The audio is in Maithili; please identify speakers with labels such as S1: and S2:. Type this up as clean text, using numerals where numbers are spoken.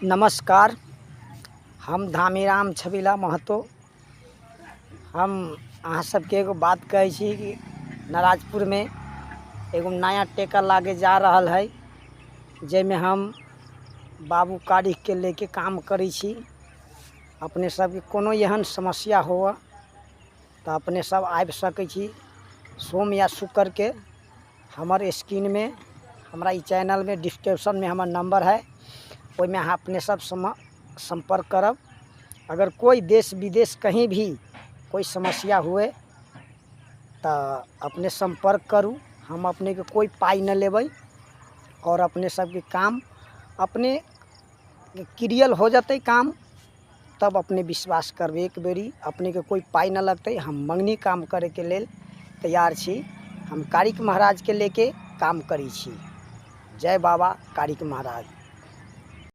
S1: नमस्कार, हम धामीराम छबीला महतो। हम अहाँ सबके एगो बात कहै छी कि नाराजपुरमे एगो नया टेका लागे जा रहल हइ, जाहिमे हम बाबू कारिखके लेके काम करै छी। अपने सबके कोनो एहन समस्या हुअ तऽ अपने सब आबि सकै छी सोम या शुक्रके। हमर स्क्रीनमे, हमरा ई चैनलमे डिस्क्रिप्शनमे हमर नम्बर हइ, ओहिमे अहाँ अपने सब सम्पर्क करब। अगर कोइ देश विदेश कहीँ भी कोइ समस्या हुए तऽ अपने सम्पर्क करू। हम अपनेके कोइ पाइ नहि लेबै आओर अपने सबके काम अपने क्लियर हो जेतै काम, तब अपने विश्वास करबै। एक बेरी अपनेके कोइ पाइ नहि लगतै। हम मङ्गनी काम करैके लेल तैयार छी। हम कारिख महाराजके लेके काम करै छी। जय बाबा कारिख महाराज।